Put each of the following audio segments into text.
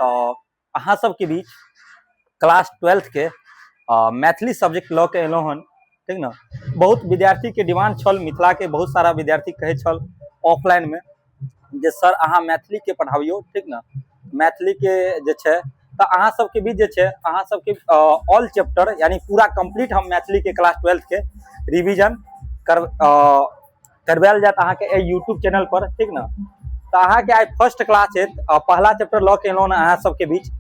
तऽ अहाँ सबके बीच क्लास ट्वेल्थके मैथिली सब्जेक्ट लऽ के एलहुँ हन, ठीक ने। बहुत विद्यार्थीके डिमांड छल, मिथिलाके बहुत सारा विद्यार्थी कहै छल ऑफलाइनमे जे सर अहाँ मैथिलीके पढ़ाबियौ, ठीक ने। मैथिलीके जे छै तऽ अहाँ सबके बीच जे छै अहाँ सबके ऑल चैप्टर यानी पूरा कंप्लीट हम मैथिलीके क्लास ट्वेल्थके रिवीजन कर करवायल जायत अहाँके एहि यूट्यूब चैनल पर, ठीक ने। तऽ अहाँके आइ फर्स्ट क्लास अछि, पहला चैप्टर लऽ के एलहुँ अहाँ सबके बीच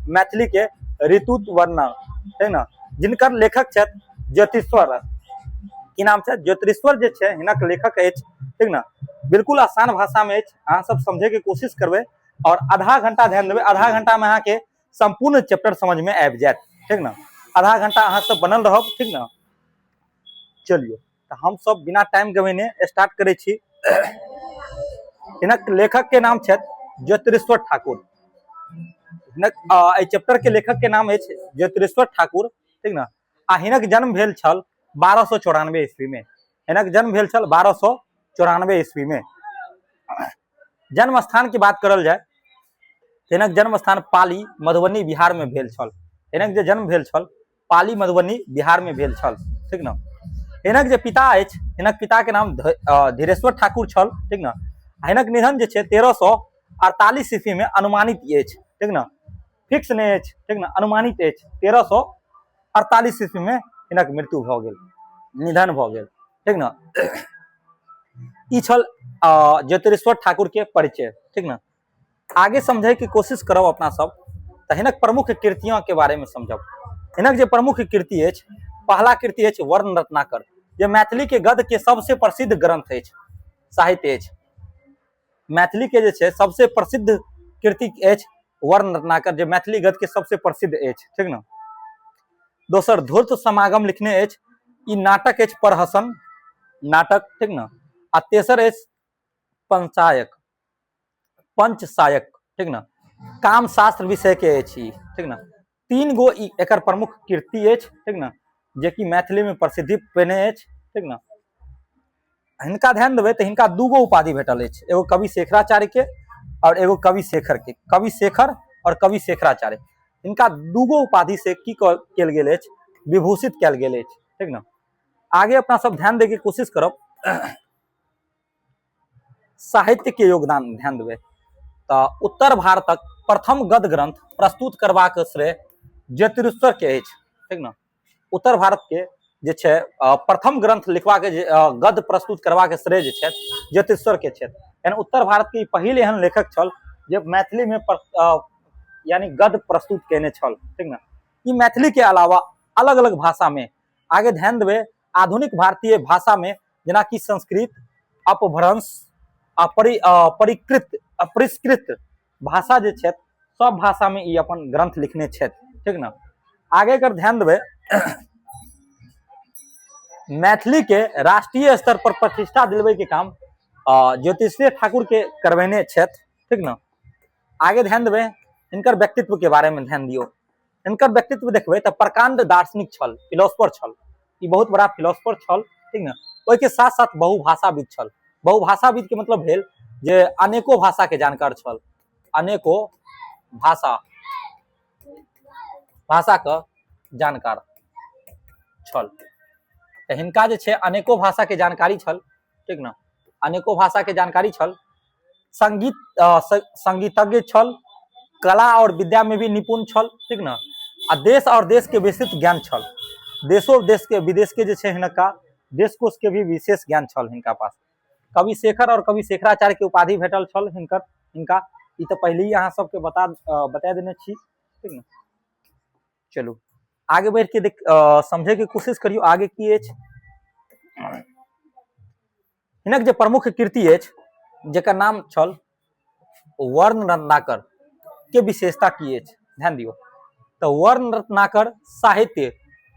मैथिलीके ऋतु वर्णन, ठीक ने, जिनकर लेखक छथि ज्योतिश्वर। की नाम छै? ज्योतिश्वर जे छै हिनक लेखक अछि, ठीक ने। बिल्कुल आसान भाषामे अछि, अहाँ सब समझैके कोशिश करबै और आधा घंटा ध्यान देबै, आधा घंटा में अहाँके संपूर्ण चैप्टर समझ में आबि जायत, ठीक ने। आधा घंटा अहाँ सब बनल रहब, ठीक ने। चलियो तऽ हम सब बिना टाइम गवेने स्टार्ट करै छी। हिनक लेखक के नाम छथि ज्योतिश्वर ठाकुर। हिनक एहि चैप्टर के लेखक के नाम अछि ज्योतिश्वर ठाकुर, ठीक ने। आ हिनक जन्म भेल छल 1294 ईस्वी में। हिनक जन्म भेल छल 1294 ईस्वी में। जन्म स्थान की बात करल जाय, हिनक जन्म स्थान पाली मधुबनी बिहार में भेल छल। हिनक जे जन्म भेल छल पाली मधुबनी बिहार में भेल छल, ठीक ने। हिनक जे पिता अछि, हिनक पिता के नाम धीरेश्वर ठाकुर छल, ठीक ने। हिनक निधन जे छै 1348 ईस्वी में अनुमानित अछि, ठीक ने, फिक्स नहि अछि, ठीक ने, अनुमानित अछि। 1348 ईस्वी में हिनक मृत्यु भऽ गेल, निधन भऽ गेल, ठीक ने। ई छल ज्योतिश्वर ठाकुर के परिचय, ठीक ने। आगे समझे के कोशिश करब अपना सब तऽ हिनक प्रमुख कृतियों के बारे में समझब। हिनक जे प्रमुख कृति अछि, पहला कृति अछि वर्ण रत्नाकर, जे मैथिली के गद्य के सबसे प्रसिद्ध ग्रंथ अछि, साहित्य अछि। मैथिली के जे छै सबसे प्रसिद्ध कृति अछि वर्ण रत्नाकर, जे मैथिली गद्य के सबसे प्रसिद्ध अछि, ठीक ने। दोसर धूर्त समागम लिखने अछि, ई नाटक अछि प्रहसन नाटक, ठीक ने। आ तेसर अछि पंचायक, पंचसायक, ठीक ने, कामशास्त्र विषय के अछि, ठीक ने। तीन गो ई एकर प्रमुख कृति अछि, ठीक ने, जेकि मैथिली में प्रसिद्धि पेने अछि, ठीक ने। हिनका ध्यान देबै तऽ हिनका दूगो उपाधि भेटल अछि, एगो कवि शेखराचार्य के और एगो कवि शेखर के। कवि शेखर और कवि शेखराचार्य, हिनका दूगो उपाधि से की कयल गेल अछि, विभूषित कयल गेल अछि, ठीक ने। आगे अपना सब ध्यान दै के कोशिश करब, साहित्य के योगदान ध्यान देबै तऽ उत्तर भारतक प्रथम गद्य ग्रंथ प्रस्तुत करबाक श्रेय ज्योतिरीश्वर के अछि, ठीक ने। उत्तर भारत के जे छै प्रथम ग्रंथ लिखबाक जे गद्य प्रस्तुत करबाक श्रेय जे छै ज्योतिरीश्वर के छै। यानी उत्तर भारत के पहिल एहन लेखक छल जे मैथिली में यानी गद्य प्रस्तुत केने छल, ठीक ने। ई मैथिली के अलावा अलग अलग भाषा में आगे ध्यान देबै, आधुनिक भारतीय भाषा में जेनाकि संस्कृत, अपभ्रंश आ परिकृत अपरिष्कृत भाषा जे छथि सब भाषा में ई अपन ग्रंथ लिखने छथि, ठीक ने। आगे अगर ध्यान देबै, मैथिली के राष्ट्रीय स्तर पर प्रतिष्ठा दिलबै के काम ज्योतिषीय ठाकुर के करवेने छथि, ठीक ने। आगे ध्यान देबै, हिनकर व्यक्तित्व के बारे में ध्यान दियौ। हिनकर व्यक्तित्व देखबै तऽ प्रकांड दार्शनिक छल, फिलोसफर छल, ई बहुत बड़ा फिलोसफर छल, ठीक ने। ओहिके साथ साथ बहुभाषाविद छल। बहुभाषाविद के मतलब भेल जे अनेको भाषा के जानकार छल, अनेको भाषा के जानकार छल। तऽ हिनका जे छै अनेको भाषा के जानकारी छल, ठीक ने, अनेको भाषा के जानकारी छल। संगीत संगीतज्ञ छल, कला और विद्या में भी निपुण छल, ठीक ने। आ देश और देश के विस्तृत ज्ञान छल, देशो देश के विदेश के जे छै हिनका देश कोश के भी विशेष ज्ञान छल हिनका पास। कवि शेखर और कवि शेखराचार्य के उपाधि भेटल छल हिनका, ई तऽ पहले ही अहाँ सबके बता देने छी, ठीक ने। चलू आगे बढ़ के देख समझे के कोशिश करियो आगे की अछि। हिनक जे प्रमुख कृति अछि जकर नाम छल वर्ण रत्नाकर के विशेषता की अछि, ध्यान दियौ। तऽ वर्ण रत्नाकर साहित्य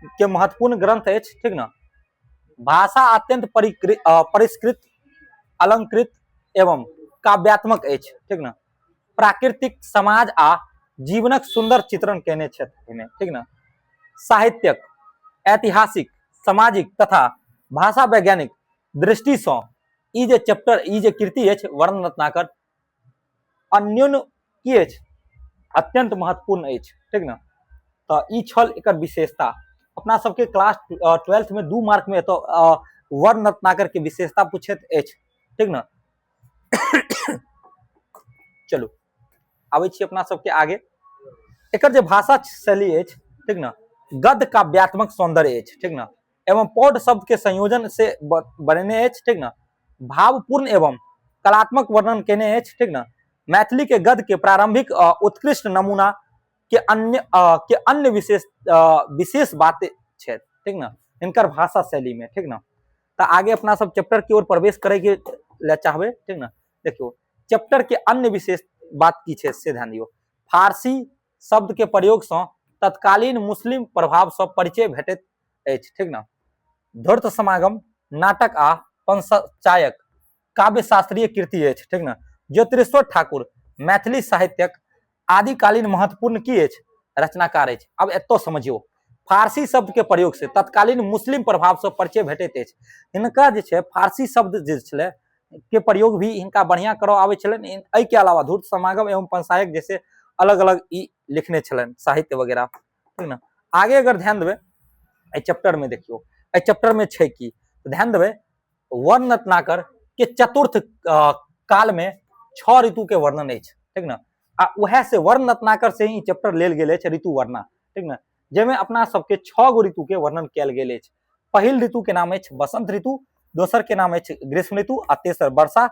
के महत्वपूर्ण ग्रंथ अछि, ठीक ने। भाषा अत्यंत परिष्कृत, अलंकृत एवं काव्यात्मक अछि, ठीक ने। प्राकृतिक समाज आ जीवनक सुंदर चित्रण केने छथि एहिमे, ठीक ने। साहित्यक, ऐतिहासिक, सामाजिक तथा भाषा वैज्ञानिक दृष्टिसँ ई जे चैप्टर, ई जे कृति अछि वर्ण रत्नाकर अन्यून की अछि, अत्यंत महत्वपूर्ण अछि, ठीक ने। तऽ ई छल एकर विशेषता। अपना सबके क्लास 12th में 2 मार्क में एतऽ वर्ण रत्नाकर के विशेषता पूछैत अछि, ठीक ने। चलू आबै छी अपना सबके आगे। एकर जे भाषा शैली अछि, ठीक ने, गद्य काव्यात्मक सौंदर्य अछि, ठीक ने, एवं पौढ़ शब्द के संयोजन से बनेने अछि, ठीक ने, भावपूर्ण एवं कलात्मक वर्णन केने अछि, ठीक ने। मैथिली के गद्य के प्रारंभिक उत्कृष्ट नमूना के अन्य विशेष विशेष बात छै, ठीक ने, इनकर भाषा शैली में, ठीक ने। तो आगे अपना सब चैप्टर की ओर प्रवेश करे के ले चाहबे, ठीक ने। देखियो चैप्टर के अन्य विशेष बात की छै से ध्यान दियो। फारसी शब्द के प्रयोग से तत्कालीन मुस्लिम प्रभाव से परिचय भेटैत अछि, ठीक ने। धूर्त समागम नाटक आ पंचायक काव्य शास्त्रीय कृति अछि, ठीक ने। ज्योतिरीश्वर ठाकुर मैथिली साहित्यक आदिकालीन महत्वपूर्ण की अछि? रचनाकार अछि। अब एतो समझियो, फारसी शब्द के प्रयोग से तत्कालीन मुस्लिम प्रभाव से परिचय भेटैत अछि। हिनका जे छै फारसी शब्द जे छलै के प्रयोग भी हिनका बढ़िया करऽ आबै छलनि। एहि के अलावा धूर्त समागम एवं पंचायक जैसे अलग-अलग ई लिखने छलनि साहित्य वगैरह, ठीक ने। आगे अगर ध्यान देबै एहि चैप्टर में, देखियो एहि चैप्टर में छै की, ध्यान देबै वर्ण रत्नाकर के चतुर्थ काल में 6 ऋतु के वर्णन अछि, ठीक ने। आ वएह से वर्ण रत्नाकर से ही चैप्टर लेल गेल अछि ऋतु वर्णा, ठीक ने, जाहिमे अपना सबके 6 गो ऋतु के वर्णन कयल गेल अछि। पहिल ऋतु के नाम अछि बसंत ऋतु, दोसर के नाम अछि ग्रीष्म ऋतु, आ तेसर वर्षा,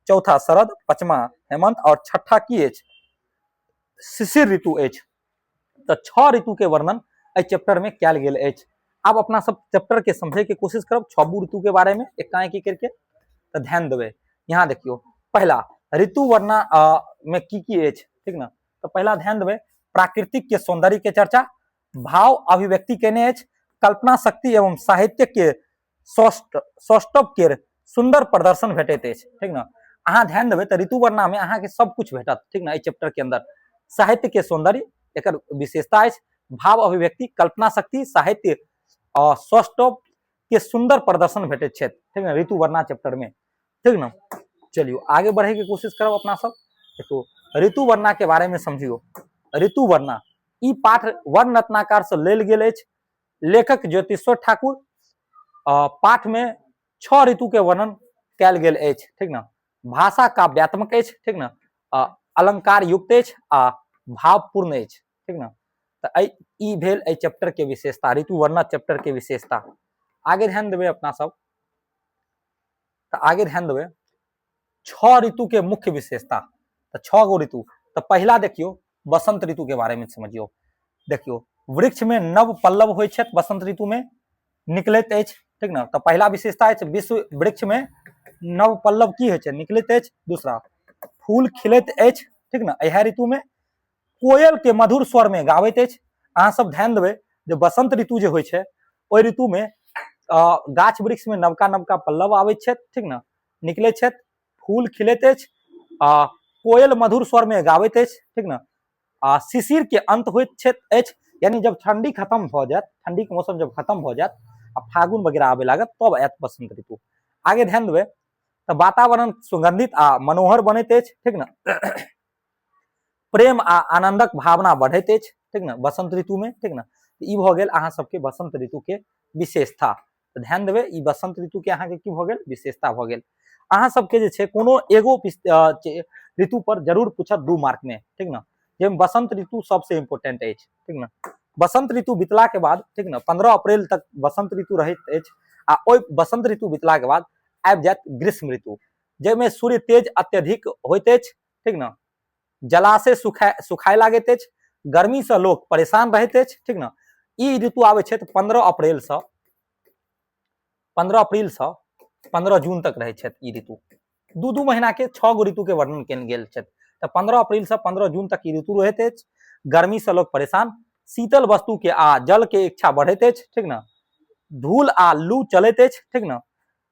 चौथा शरद, पांचवा हेमंत, और छठा की अछि शिशिर ऋतु अछि। तो 6 ऋतु के वर्णन एहि चैप्टर में कयल गेल अछि। आब अपना सब चैप्टर के समझे के कोशिश करब छबू ऋतु के बारे में एकाएकी करके, तो ध्यान देबै। यहाँ देखियो पहला ऋतु वर्णा में की की अछि, ठीक ना। तो पहला ध्यान देबै प्राकृतिक के सौंदर्य के चर्चा, भाव अभिव्यक्ति केने अछि, कल्पना शक्ति एवं साहित्य के सौष्ठव के सुंदर प्रदर्शन भेटैत अछि, ठीक ना। अहाँ ध्यान देबै तऽ ऋतु वर्णा में अहाँके सब कुछ भेटत, ठीक ना। एहि चैप्टर के अंदर साहित्य के सौंदर्य एकर विशेषता अछि, भाव अभिव्यक्ति, कल्पना शक्ति, साहित्य और सौष्ठव के सुंदर प्रदर्शन भेटैत छै, ठीक ना, ऋतु वर्णा चैप्टर में, ठीक ना। चलियो आगे बढ़े के कोशिश करब अपना सब। देखो ऋतु वर्णा के बारे में समझियो। ऋतु वर्णा ई पाठ वर्ण रत्नाकार से लेल गेल अछि। लेखक ज्योतिश्वर ठाकुर। पाठ में 6 ऋतु के वर्णन कयल गेल अछि, ठीक ना। भाषा काव्यात्मक अछि, ठीक ना, अलंकार युक्त अछि आ भावपूर्ण अछि, ठीक ना। तऽ ई भेल एहि चैप्टर के विशेषता, ऋतु वर्णा चैप्टर के विशेषता। आगे ध्यान देबै अपना सब, तऽ आगे ध्यान देबै 6 ऋतु के मुख्य विशेषता। तऽ 6 गो ऋतु, तऽ पहिला देखियो बसंत ऋतु के बारे में समझियो। देखियो वृक्ष में नव पल्लव होइ छै बसंत ऋतु में निकलैत अछि, ठीक ना। तऽ पहिला विशेषता अछि विश्व वृक्ष में नव पल्लव की होइ छै, निकलैत अछि। दूसरा फूल खिलैत अछि, ठीक ना, इएह ऋतु में। कोयल के मधुर स्वर में गाबैत अछि। अहाँ सब ध्यान देबै जे बसंत ऋतु जे होइ छै ओहि ऋतु में गाछ वृक्ष में नवका नवका पल्लव आबै छथि, ठीक ना, निकलै छथि, फूल खिलैत अछि, आ कोयल मधुर स्वर में गाबैत अछि, ठीक ना। आ शिशिर के अंत होइत अछि, यानी जब ठंडी खत्म भऽ जायत, ठंडी के मौसम जब खत्म भऽ जायत आ फागुन वगैरह आबे लागत तब आयत बसंत ऋतु। आगे ध्यान देबै तऽ वातावरण सुगंधित आ मनोहर बनैत अछि, ठीक ना। प्रेम आ आनंदक भावना बढ़ैत अछि, ठीक ना, बसंत ऋतु में, ठीक ना। ई भऽ गेल अहाँ सबके बसंत ऋतु के विशेषता। तऽ ध्यान देबै ई बसंत ऋतु के अहाँके की भऽ गेल, विशेषता भऽ गेल। अहाँ सबके जे छै कोनो एगो ऋतु पर जरूर पूछत 2 मार्क में, ठीक ना, जाहिमे बसंत ऋतु सबसे इम्पोर्टेंट अछि, ठीक ना। बसंत ऋतु बितला के बाद, ठीक ना, 15 अप्रैल तक बसंत ऋतु रहैत अछि आ ओहि बसंत ऋतु बितला के बाद आबि जायत ग्रीष्म ऋतु, जाहिमे सूर्य तेज अत्यधिक होइत अछि, ठीक ना, जलाशय सुखाय लागैत अछि, गर्मी से लोक परेशान रहैत अछि, ठीक ना। ई ऋतु आबै छै तऽ 15 अप्रैल से 15 जून तक रहै छथि ई ऋतु। 2-2 महीना के 6 गो ऋतु के वर्णन कयल गेल छथि। तऽ 15 अप्रैल से 15 जून तक ई ऋतु रहैत अछि। गर्मी से लोक परेशान, शीतल वस्तु के आ जल के इच्छा बढ़ैत अछि, ठीक ना, धूल आ लू चलैत अछि, ठीक ना,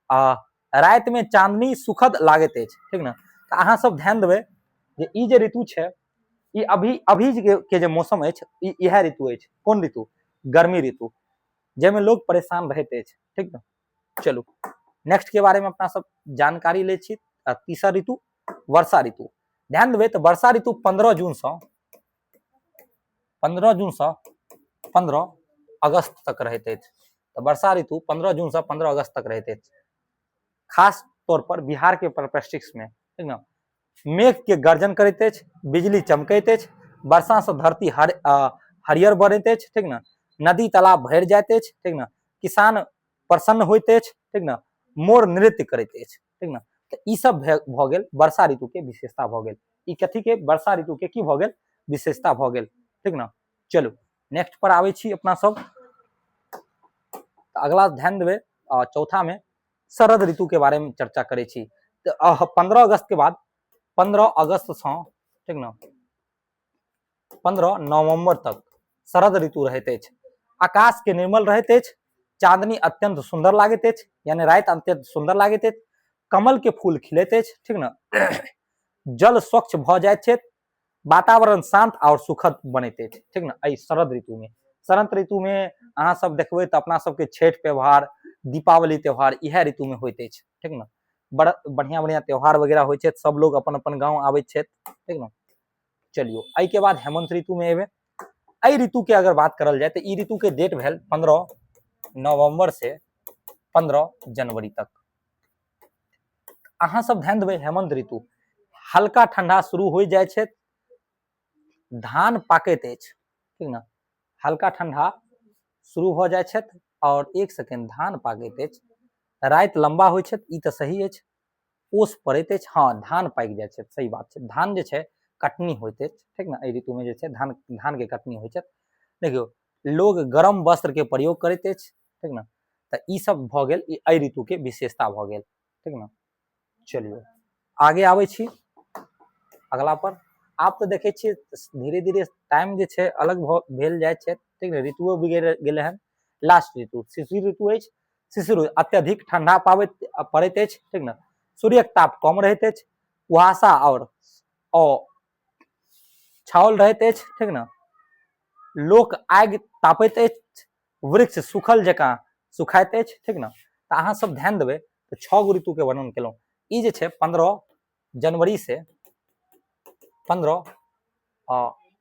आ राति में चांदनी सुखद लागैत अछि, ठीक ना। तऽ अहाँ सब ध्यान देबै जे ई जे ऋतु छै ई अभी के जे मौसम अछि ई इएह ऋतु अछि। कोन ऋतु? गर्मी ऋतु, जाहिमे लोग परेशान रहैत अछि, ठीक ना। चलू नेक्स्ट के बारे में अपना सब जानकारी लै छी। तीसरा ऋतु वर्षा ऋतु। ध्यान देबै तऽ वर्षा ऋतु 15 जून से 15 जूनसँ 15 अगस्त तक रहैत अछि। तऽ वर्षा ऋतु 15 जूनसँ 15 अगस्त तक रहैत अछि, खास तौर पर बिहार के परिप्रेक्ष्य में, ठीक ने? मेघ के गर्जन करैत अछि, बिजली चमकैत अछि, वर्षा से धरती हरियर बनैत अछि, ठीक ने? नदी तालाब भरि जाइत अछि, ठीक ने? किसान प्रसन्न होइत अछि, ठीक ने? मोर नृत्य करैत अछि, ठीक ने? तऽ ई सब भऽ गेल वर्षा ऋतु के विशेषता भऽ गेल। ई कथी के? वर्षा ऋतु के की भऽ गेल? विशेषता भऽ गेल, ठीक ने? चलू, नेक्स्ट पर आबै छी अपना सब। तऽ अगला ध्यान देबै, चौथा में शरद ऋतु के बारे में चर्चा करै छी। तऽ 15 अगस्त के बाद, 15 अगस्त सँ, ठीक ने, 15 नवंबर तक शरद ऋतु रहैत अछि। आकाश के निर्मल रहैत अछि, चांदनी अत्यंत सुंदर लागैत अछि, यानी राति अत्यंत सुंदर लागैत अछि, कमल के फूल खिलैत अछि, ठीक ने? जल स्वच्छ भऽ जाइत छै, वातावरण शांत और सुखद बनैत अछि, ठीक ने? एहि शरद ऋतु में, शरद ऋतु में अहाँ सब देखबै तऽ अपना सबके छठि त्योहार, दीपावली त्योहार इएह ऋतु में होइत अछि, ठीक ने? बड़ा बढ़िया बढ़िया त्योहार वगैरह होइ छै, सब लोग अपन अपन गाँव आबै छथि, ठीक ने? चलियो, एहिके बाद हेमंत ऋतु में एबै। एहि ऋतु के अगर बात करल जाय तऽ ई ऋतु के डेट भेल 15 नवंबर से 15 जनवरी तक। अहाँ सब ध्यान देबै, हेमंत ऋतु हल्का ठंडा शुरू हो जाइ छै, धान पाकैत अछि, ठीक ने? हल्का ठंडा शुरू भऽ जाइ छै और एक सेकेंड, धान पाकैत अछि, राति लंबा होइ छै, ई तऽ सही अछि, ओस पड़ैत अछि, हँ, धान पाकि जाइ छै, सही बात छै। धान जे छै कटनी होइत अछि, ठीक ने? एहि ऋतुमे जे छै धानके कटनी होइ छै। देखियौ, लोग गरम वस्त्रके प्रयोग करैत अछि, ठीक ने? तऽ ई सब भऽ गेल, ई एहि ऋतुके विशेषता भऽ गेल, ठीक ने? चलियौ, आगे आबै छी अगला पर। आब तऽ देखै छियै धीरे धीरे टाइम जे छै अलग भऽ भेल जाइ छै, ठीक ने? ऋतुओ बिगड़ि गेलै हन। लास्ट ऋतु शिशिर ऋतु अछि। शिशिर अत्यधिक ठंडा पाबैत पड़ैत अछि, ठीक ने? सूर्यक ताप कम रहैत अछि, कुहासा और छाओल रहैत अछि, ठीक ने? लोक आगि तापैत अछि, वृक्ष सुखल जकाँ सुखाइत अछि, ठीक ने? तऽ अहाँ सब ध्यान देबै तऽ 6 गो ऋतु के वर्णन केलहुँ। ई जे छै 15 जनवरी से 15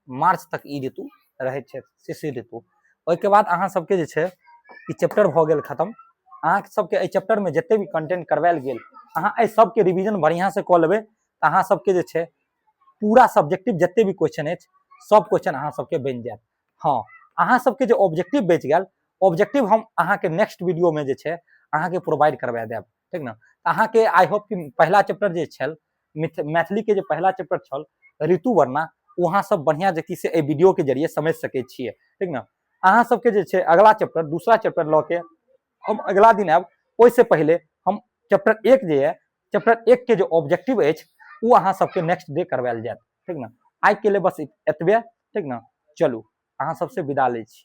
मार्च तक ई ऋतु रहै छै, शिशिर ऋतु। ओहिके बाद अहाँ सबके जे छै ई चैप्टर भऽ गेल खतम। अहाँ सबके एहि चैप्टर में जते भी कंटेंट करवायल गेल, अहाँ एहि सबके रिवीजन बढ़िया से कऽ लेबै तऽ अहाँ सबके जे छै पूरा सब्जेक्टिव जते भी क्वेश्चन अछि, सब क्वेश्चन अहाँ सबके बनि जायत। हँ, अहाँ सबके जे ऑब्जेक्टिव बचि गेल, ऑब्जेक्टिव हम अहाँके नेक्स्ट वीडियो में जे छै अहाँके प्रोवाइड करवा देब, ठीक ने? अहाँके I hope कि पहला चैप्टर जे छल, मैथिली के जे पहला चैप्टर छल ऋतु वर्णा, ओ अहाँ सब बढ़िया जे कि से एहि वीडियो के जरिए समझ सकै छियै, ठीक ने? अहाँ सबके जे छै अगला चैप्टर, दूसरा चैप्टर लऽ के हम अगला दिन आयब। ओहिसँ पहिले हम चैप्टर 1 जे है, चैप्टर 1 के जे ऑब्जेक्टिव अछि, ओ अहाँ सबके नेक्स्ट डे करवायल जायत, ठीक ने? आइ के लिए बस एतबे, ठीक ने? चलू, अहाँ सबसे विदा लै छी।